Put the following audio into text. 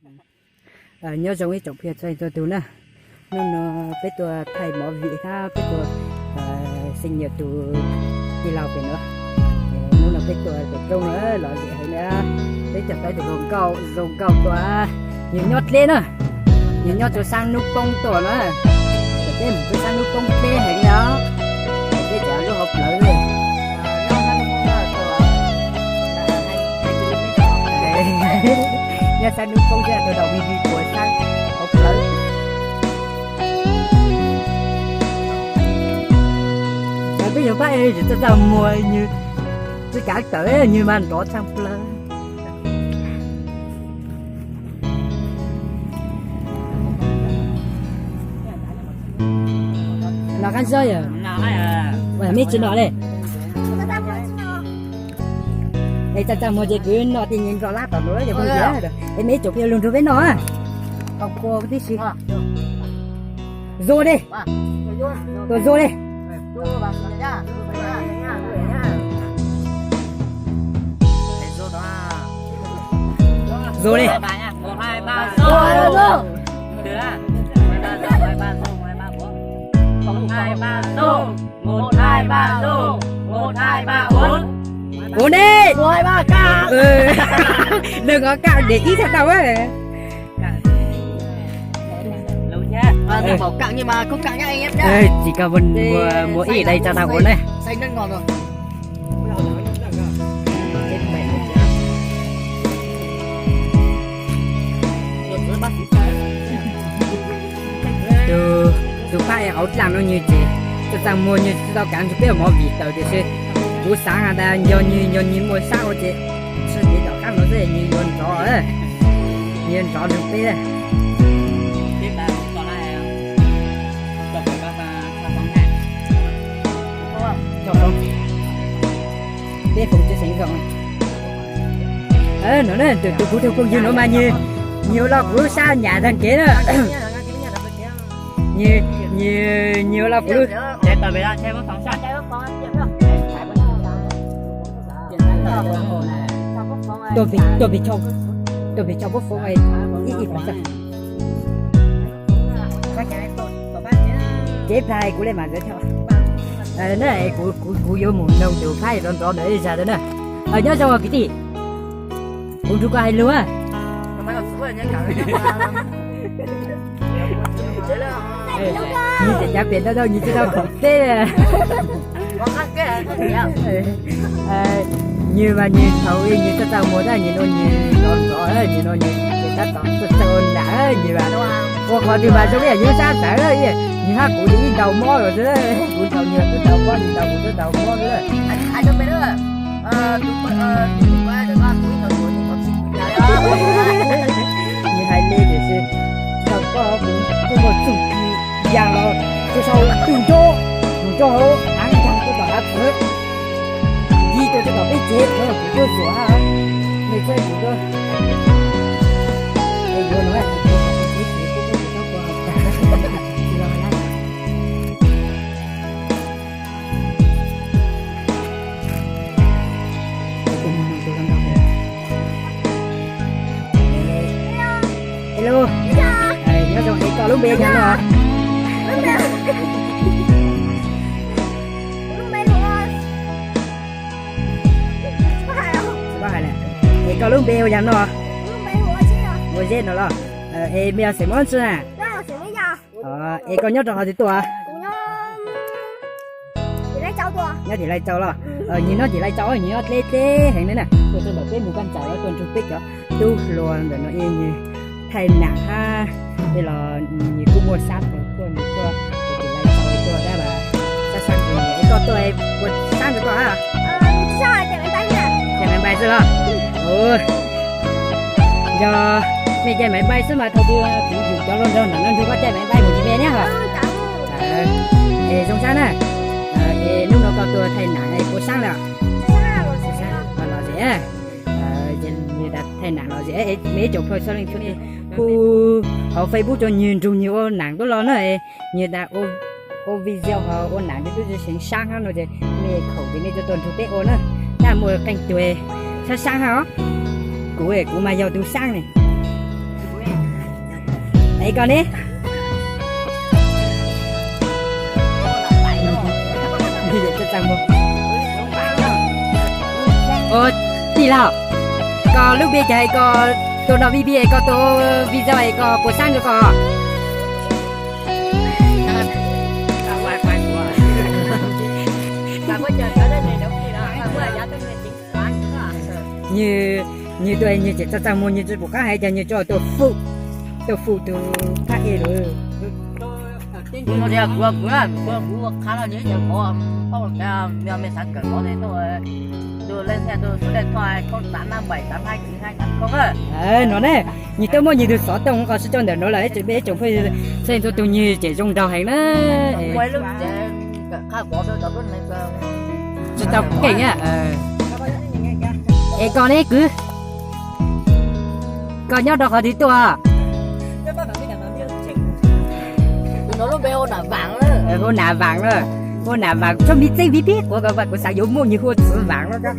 Nyob zoo ib tsoom phooj ywg txhua leej txhua tus na. Hnub no peb tuaj thaij movie hab peb tuaj xeem nyiam tus tij laug pem no. Hnub no peb tuaj pem roob no lom zem heev na. Peb coj tau tus hluas nkauj zoo nkauj tuaj, nws nyob dleb na, nws nyob rau sab hnub poob tuaj na. Peb mus rau sab hnub poob dleb heev na. Peb cov lub hauv plawv ne. Nyob sab hnub poob thiab tau daus vij vij puas sab hauv plawv. Peb yog pab es txaj txaj muag nws, tsis kav tawm nws mas nrov tshaj plaws. Noj qab zog yog, meb tsis noj li. Es txaj txaj muag ces kuv noj tej nroj lab tom no. Es meb ib tsoom phooj ywg lug nrog peb noj. Zoo li, tuaj zoo li. Zoo li. Ua ne, nws nqa kam để ý tau. Tsis koj muaj ib dai tsa tau ua ne. Tus phab hauv dlaab no nws ces txaj txaj muag nws tsis tau kav nrug peb ua movie tawm tiam sis kuv xaav has tas yog nws, yog nws muaj sab ua ces tsis ntev tom qab no xwb nws yuav nrov, nws yuav nrov nrug peb. Peb foom tsis xeev zoo. No na, tus kuv tug phooj ywg nuav mas nws, nws ua lub kuv sab nyam tag kev na. Nws, nws, nws ua lub kuv, tuaj pem, tuaj pem, tuaj pem tsho pub foom ib, ib pab txog. Ces pab kuv le mas ntawd tho. Na, kuv, kuv yuav mus noog tus phab nrov nrov ntawd ib zag ntawd na. Nyob zoo kwv tij, kuv nrug koj hais lug. Nws tseem cav pem ntau ntau nws tsis tau khoom teb. Nws mas nws thaum nws txaj txaj muag tab nws nua nws nrov nrov nws nua nws ces tab tom txawj txawj ua nam nws mas ua qhov twg mas zoo ib yam nws lub sab tawv, nws hab kuv li ib ntaus mob los xwb, kuv ntaus nws twb ntaus mob, nws ntaus kuv twb ntaus mob xwb. Nws hais li tiam sis thaum koj kuv kuj muaj txuj ci yam los kuv sau tug nrov mus rau hauv av nkaag tuaj tom hav txwv, ci rau rau tom peb tsev, kuv tuaj zuam hab, mej txhawb kuv tuaj. Es yuav no, Hello. Nyob zoo, es koj lub npe yog no? Es koj lub npe ua yam no? Ua Zeb no los? Es mej yog xeem Moob tsi na? Es koj nyob rau qhov twg tuaj? Nyob tim Lais Tsau los? Nws nyob tim Lais Tsau, nws nyob dleb dleb heev na. Tuaj rau ntawm peb mus koj ntxawm los tuaj nrug peb cov tub hluas ntawm no es nws thaij nam hab, es los nws kuj muaj sab tau tuaj, nws tuaj tim Lais Tsau tuaj dab las sab sab nrug, es koj tuaj ua sab nrug koj hab? Caij maiv npais xwb los? Yog mej caij maiv npais xwb mas thaum twg kuv yug cov hluas nraug nam no nrug koj caij maiv npais mus tsis me niab hos. Es zoo sab na. Es hnub no koj tuaj thaij nam es puas sab lawm? Lom zem. Nws tas thaij nam lom zem, mej ib tsoom phooj ywg txhua leej txhua tus kuj hauv Facebook rau nws nrug nws ua nam tuaj los na. Nws tas ua video hos ua nam nws tub tsi seev sab hab no ces mej khoom ces mej tuaj tuaj nrug peb ua na. Naj muaj qee tug sab sab hab os. Kuv, kuv mas yog tug sab ne. Es koj ne? Ua tij laug, koj lub npe cas es koj tuaj noj vib vib es koj tuaj video es koj puas xaab rau koj? Nws, nws tuaj nws tseem txaj txaj muag, nws tsis pom qab hais cas nws tsuas tuaj fum tus phab e lawm. No ne, nws twb muaj nws tus xov tooj ko sib coj ntawm no lawm, ib tsoom phooj ywg, txhua tus nws tseem zoo nraug heev na. Tsis tau keej. Es koj ne kwv, koj nyob rau qhov twg tuaj? Hu Nam Vaam na, hu Nam Vaam txhob me txeeb vib vib quav ko, kuv xav yuav muaj nws hu ua Txwv Vaam na.